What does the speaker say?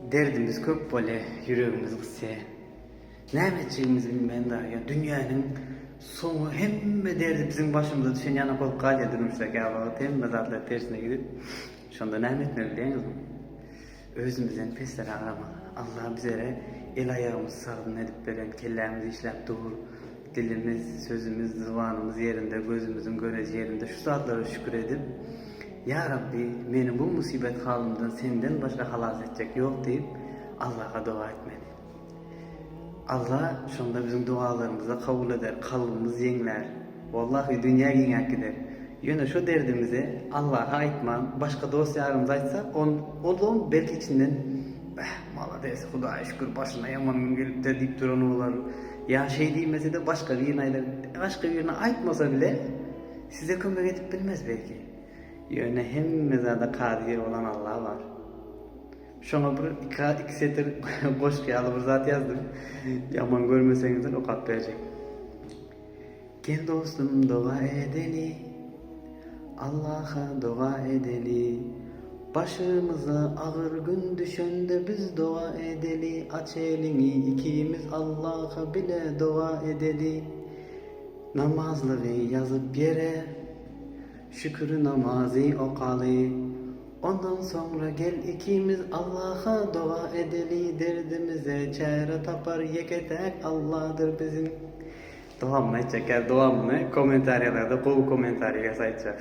Derdimiz köp bolýa, ýüregimiz gysýa. Näme etjegimizi bilmän darýa. Dünýäniň soňy hemme derdi biziň başymyza düşen ýanak bolup galýa durmuşda käwagt hemme zatlar tersine gidip. Şonda näme etmeli bilýäňizmi? Özümizden peslere garamaly. Allah bizere el-aýagymyzy sagdyn edip beren, kellämiz işläp dur, dilimiz, sözümiz, zybanymyz ýerinde, gözümiziň göreji ýerinde şu zatlara şükür edip, Ýa Rabbi, meni bu musybet halymdan senden başga halas etjek ýok diýip, Allaha doga etmeli. Allah şonda biziň dogalarymyzy kabul eder, kalbymyz ýeňlär. Wallahy dünýä giňäp gider. Ýöne şu derdimizi Allaha aýtman, başga dost-ýarymyza aýtsak, olam belki içinden Beh, malades, Hudaýa şükür, başyna ýaman gün gelipdir diýip duran bolar. Ýa şeý diýmese-de başga birine aýdar. Başga birine aýtmasa bile, size kömek edip bilmez belki. Ýöne hemme zada kadyr bolan Allah bar. Şoňa bir iki setir goşgy ýaly bir zat ýazdym. Ýaman görmeseňizler okap berjek. Gel dostum doga edeli, Allaha doga edeli. Başymyza agyr gün düşende biz doga edeli, Aç eliňi ikimiz Allaha bile doga edeli. Namazlygy ýazyp ýere, Şükür namazy okaly. Ondan soňra gel ikimiz Allaha doga edeli derdimize çäre tapar ýeke-täk Alladyr biziň. Dowamyny aýtjak ýa dowamyny kommentariýalarda gowy kommentariýa gelse aýtjak.